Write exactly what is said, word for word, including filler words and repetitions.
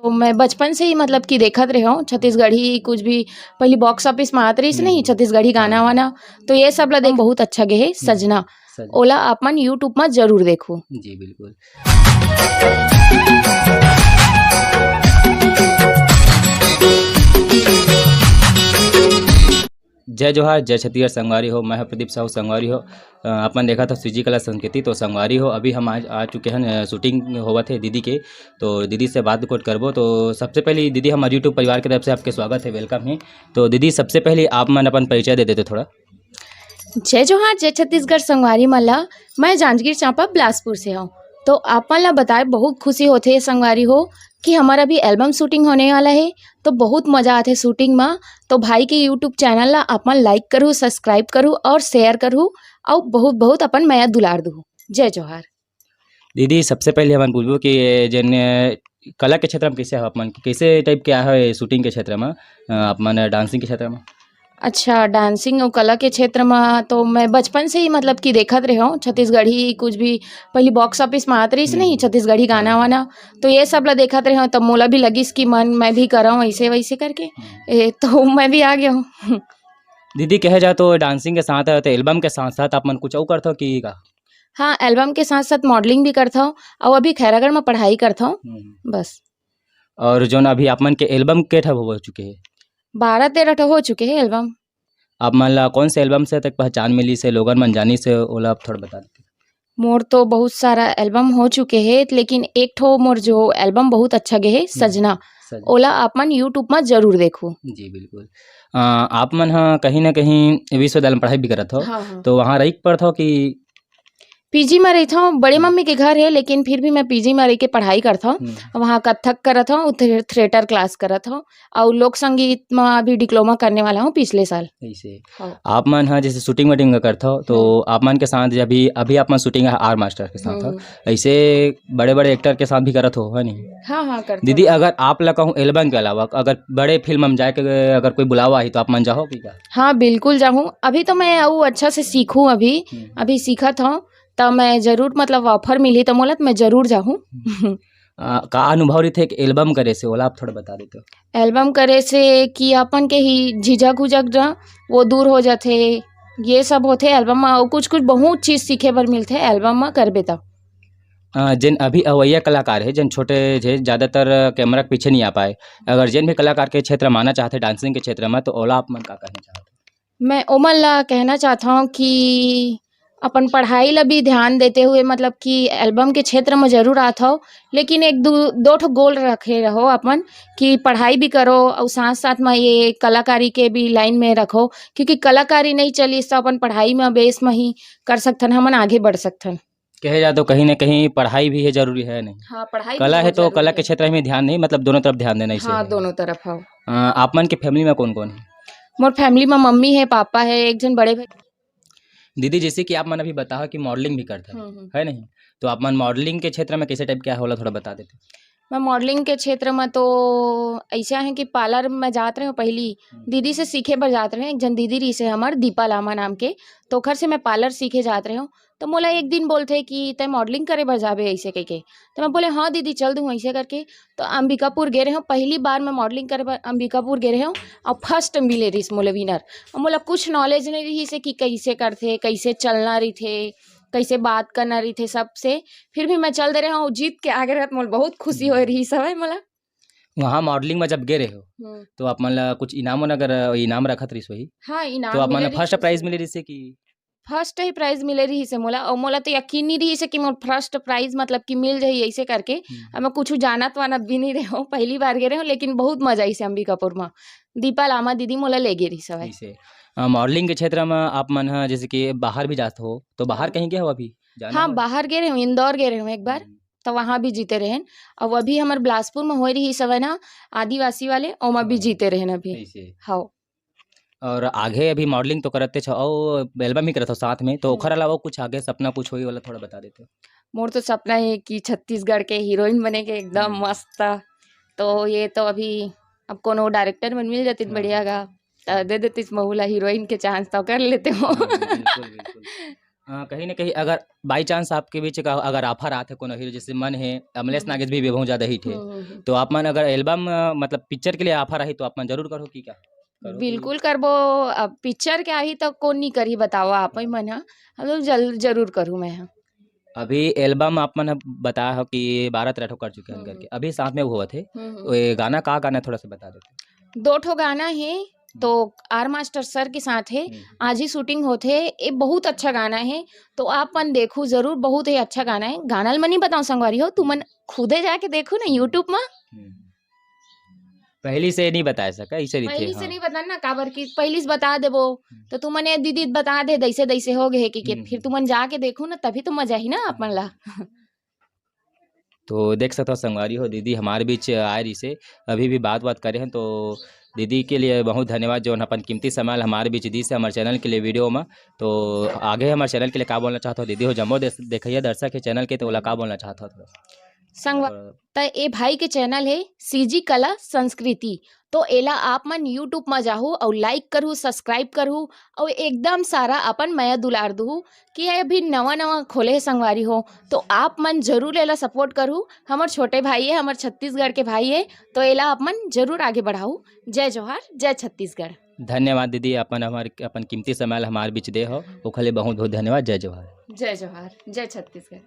तो मैं बचपन से ही मतलब कि देखत रहे हूँ छत्तीसगढ़ी कुछ भी, पहली बॉक्स ऑफिस में आत रहिस नहीं, हम्म। छत्तीसगढ़ी गाना हाँ। वाना, तो ये सब ला देख बहुत अच्छा गे हे। हम्म। सजना, सजना। ओला आप मन YouTube में जरूर देखो। जी, बिल्कुल। जय जोहार, जय छत्तीसगढ़ संगवारी हो, मैं हूं प्रदीप साहू संगवारी हो। अ, आप मन देखत हो सीजी कला संस्कृति। तो संगवारी हो, अभी हम आज आ चुके हैं, अ, शूटिंग होवत हे दीदी के, तो दीदी से बात कोट करबो। तो सबसे पहले दीदी, हमारे YouTube परिवार की तरफ से आपके स्वागत है, वेलकम है। तो दीदी, सबसे पहले आप मन अपन परिचय दे देते थोड़ा। जय जोहार, जय छत्तीसगढ़ संगवारी मन ला। मैं जांजगीर चांपा बिलासपुर से हूँ। तो आप मन ला बताए बहुत खुशी होथे संगवारी हो कि हमारा भी एल्बम शूटिंग होने वाला है, तो बहुत मजा आथे शूटिंग में। तो भाई के YouTube चैनल ला आप मन लाइक करू, सब्सक्राइब करू और शेयर करू, और बहुत बहुत अपन मया दुलार दू। जय जोहार। दीदी, सबसे पहले हमन पूछबो कि जेन कला के क्षेत्र में कैसे हो आप मन, कैसे टाइप के आए हो शूटिंग के क्षेत्र में, अ, आप मन डांसिंग के क्षेत्र में? अच्छा, डांसिंग और कला के क्षेत्र में तो मैं बचपन से ही मतलब कि देखत रहे हूँ छत्तीसगढ़ी कुछ भी, पहली बॉक्स ऑफिस में आत रहिस नहीं, हम्म। छत्तीसगढ़ी गाना हाँ। वाना, तो ये सब ला देखत रहे हूँ, तब मोला भी लगिस कि मन मैं भी करऊँ ऐसे वैसे करके। हम्म। ए, तो मैं भी आ गया हूँ। दीदी, कहे जाए तो डांसिंग के साथ, तो एल्बम के साथ साथ आप मन कुछ और करथो कि का? हाँ, एल्बम के साथ साथ मॉडलिंग भी करथो और अभी खैरागढ़ में पढ़ाई करथो। हम्म। बस। और जोन अभी आप मन के एल्बम के ठो हो चुके हैं? बारह तेरह ठो हो चुके हैं एल्बम। आप मन ला कौन से एल्बम से तक पहचान मिली से, लोगन मन जानी से, ओला आप थोड़ा बता देते। मोर तो बहुत सारा एल्बम हो चुके हैं, लेकिन एक ठो मोर जो एल्बम बहुत अच्छा गे हे, हम्म, सजना, सजना। ओला आप मन YouTube में जरूर देखो। जी, बिल्कुल। अ, आप मन ह कहीं ना कहीं विश्वविद्यालय में पढ़ाई भी करत हो, हाँ, हाँ। तो वहाँ रही के पढ़त हो कि? पीजी में रहिथव, बड़े हम्म। मम्मी के घर है, लेकिन फिर भी मैं पीजी में रह के पढ़ाई करथव। हम्म। वहाँ कथक करत हव, थे-, थिएटर क्लास करत हव, और लोक संगीत में अभी डिप्लोमा करने वाला हूँ पिछले साल। ऐसे। हाँ। आप मन ह जैसे शूटिंग वूटिंग करथव, तो हम्म। आप मन के साथ अभी, अभी आप मन शूटिंग है आर मास्टर के साथ हो, हम्म। ऐसे बड़े-बड़े एक्टर के साथ भी करत हो, है नहीं? हाँ, हाँ, करथव। दीदी, अगर आप ला कहूँ एल्बम के अलावा अगर बड़े फिल्म में जाए के अगर कोई बुलावा आही, तो आप मन जाहो कि का? हाँ, बिल्कुल जाहूँ। अभी तो मैं अउ अच्छा से सीखूँ अभी, हम्म। अभी सीखत हव, त मैं जरूर, मतलब, ऑफर मिलही त मोला, त मैं जरूर जाहूँ। हम्म। आ, का अनुभव रहिथे एक एल्बम करे से, ओला आप थोड़ा बता देते हो? एल्बम करे से कि अपन के ही झिझक उझक ना, वो दूर हो जाथे, ये सब होथे एल्बम में, अउ कुछ कुछ बहुत चीज सीखे बर मिलथे एल्बम में करबे त। आ, जेन अभी अवैया कलाकार हे, जेन छोटे जे ज्यादातर कैमरा के पीछे नहीं आ पाए, अगर जेन भी कलाकार के क्षेत्र में आना चाहथे डांसिंग के क्षेत्र में, तो ओला आप मन का कहना चाहथे? मैं ओमन ला कहना चाहत हव कि अपन पढ़ाई ला भी ध्यान देते हुए, मतलब कि एल्बम के क्षेत्र में जरूर आत हव, लेकिन एक दू, दो ठो गोल रखे रहो अपन कि पढ़ाई भी करो और साथ-साथ में ये कलाकारी के भी लाइन में रखो, क्योंकि कलाकारी नहीं चलिस तो अपन पढ़ाई में बेस में ही कर सकथन, हमन आगे बढ़ सकथन। कहे जाए तो कहीं ना कहीं पढ़ाई भी है जरूरी है नहीं? हाँ, पढ़ाई भी कला है बहुत तो कला जरूरी के है। क्षेत्र में ध्यान नहीं, मतलब दोनों तरफ ध्यान देना इसे हाँ, है। दोनों तरफ, हाँ। अ, आप मन के फैमिली में कौन-कौन है? मोर फैमिली में मम्मी है, पापा है, एक झन बड़े भाई। दीदी, जैसे कि आप मन अभी बताओ कि मॉडलिंग भी करते हो, हम्म, हम्म। है नहीं? तो आप मन मॉडलिंग के क्षेत्र में कैसे टाइप क्या होला, थोड़ा बता देते। मैं मॉडलिंग के क्षेत्र में तो ऐसा है कि पार्लर में जात रहे हूँ पहली, हम्म। दीदी से सीखे बर जात रहे हूँ, एक जन दीदी रही से हमार दीपा लामा नाम के, तो ओखर से मैं पार्लर सीखे जात रहे हूँ। तो मोला एक दिन बोलथे कि "तैं मॉडलिंग करे बर जाबे?" ऐसे कह के। तो मैं बोले, "हाँ दीदी, चल दूँ," ऐसे करके। तो अंबिकापुर गे रहे हूँ, पहली बार मैं मॉडलिंग करे बर अंबिकापुर गे रहे हूँ, और फर्स्ट मिले रहिस मोला विनर। और मोला कुछ नॉलेज नहीं रहिस कि कैसे करथे, कैसे चलना रहिथे, कैसे बात करना रहिथे सबसे। फिर भी मैं चल दे रहे हूँ, जीत के आगे रहत मोला बहुत खुशी होए रहिस हवय मोला। वहाँ मॉडलिंग में जब गे रहे हो, हम्म। तो आप मन ला कुछ इनाम वगैरह, इनाम रखत रहिस होही? हाँ, इनाम तो आप मन मिले ला फर्स्ट रहिस प्राइज हवय। मिले रहिस कि? फर्स्ट ही प्राइज मिले रहिस हे मोला, अउ मोला तो यकीन नहीं रहिस हे कि मोर फर्स्ट प्राइज मतलब कि मिल जाही ऐसे करके। हम्म। अब मैं कुछ जानत वानत भी नहीं रहे हूँ, पहली बार गे रहे हूँ, लेकिन बहुत मजा आइस हे अंबिकापुर में। दीपा लामा दीदी मोला ले गे रहिस हवय। ऐसे, अ, मॉडलिंग के क्षेत्र में आप मन ह जैसे कि बाहर भी जात हो, तो बाहर हाँ। कहीं गए हो अभी? जाना हाँ, हो? बाहर गे रहे हूँ, इंदौर गे रहे हूँ एक बार, हम्म। तो वहाँ भी जीते रहेन। अब अभी हमर बिलासपुर में होए रहिस हवय ना, आदिवासी वाले, ओमा भी हाँ। जीते रहेन अभी। ऐसे। हाँ। और आगे अभी मॉडलिंग तो करते छो, और एल्बम ही करत हो साथ में, तो हम्म। ओखर अलावा कुछ आगे सपना कुछ होई वाला थोड़ा बता देते हो? मोर तो सपना है कि छत्तीसगढ़ के हीरोइन बने के एकदम हम्म। मस्त। तो ये तो अभी अब कोनो डायरेक्टर मन मिल जातिस हाँ। बढ़िया गा, त दे देतिस महू ला हीरोइन के चांस, तो कर लेते हो। हाँ, बिल्कुल, बिल्कुल। अ, कहीं ना कहीं अगर by chance आपके बीच का अगर offer आथे कोनो हीरो, जैसे मन है अमलेश हम्म। नागेश भी बहुत ज्यादा हिट है, हम्म, हम्म, हम्म। तो आप मन अगर एल्बम, अ, मतलब पिक्चर के लिए ऑफर आही तो आप मन जरूर करहू कि क्या? करोगे? बिल्कुल करबो। अब पिक्चर के आही तो कौन नहीं करही, बताओ आप ही मन ह। हम लोग जल-, जरूर करूँ मैं ह। अभी एल्बम आप मन ह बताए हो कि बारह तेरह ठो कर चुके हैं हम्म, करके, हम्म। अभी साथ में वो होवत हे। हम्म, हम्म। वो ये गाना का गाना, थोड़ा सा बता देते। दो ठो गाना है, तो हम्म। आर मास्टर सर के साथ है, हम्म। आज ही शूटिंग होत है। ये बहुत अच्छा गाना है, तो आप मन देखू जरूर, बहुत ही अच्छा गाना है। गाना ल मैं नहीं बताऊँ संगवारी हो, तुमन खुदे जाके देखू ना YouTube में। हम्म। पहली से नहीं बताए सका, ऐसे रहिथे, पहली से हाँ। नहीं बताना, काबर कि पहली से बता देबो, हम्म। तो तुमन ये दीदी बता दे, दैसे दैसे हो गए कि, कि हम्म, फिर हम्म। तुमन जाके देखू ना, तभी तो मजा ही ना आप मन ला। तो देख सकत हो संगवारी हो, दीदी हमारे बीच आए रहिसे, अभी भी बात बात करे हैं। तो दीदी के लिए बहुत धन्यवाद, जो अपन कीमती समय हमारे बीच दी से हमारे चैनल के लिए वीडियो में। तो आगे हमारे चैनल के लिए का बोलना चाहत हो दीदी हो, जम्मो देश देखइया दर्शक है चैनल के, तो ओला का बोलना चाहत हो थोड़ा? संगवा-, और त ए भाई के चैनल है सीजी कला संस्कृति, तो एला आप मन YouTube म जाहू अउ लाइक करहू, सब्सक्राइब करहू अउ एकदम सारा अपन मया दुलार दुहू कि ये अभी नवा नवा खोले हे संगवारी हो, तो आप मन जरूर एला सपोर्ट करहू। हमर छोटे भाई है, हमर छत्तीसगढ़ के भाई है, तो एला आप मन जरूर आगे बढ़ाहू। जय जोहार, जय छत्तीसगढ़। धन्यवाद दीदी, अपन हमार, अपन कीमती समय ला हमार बीच दे हो, ओखर लिए बहुत बहुत धन्यवाद। जय जोहार। जय जोहार, जय छत्तीसगढ़।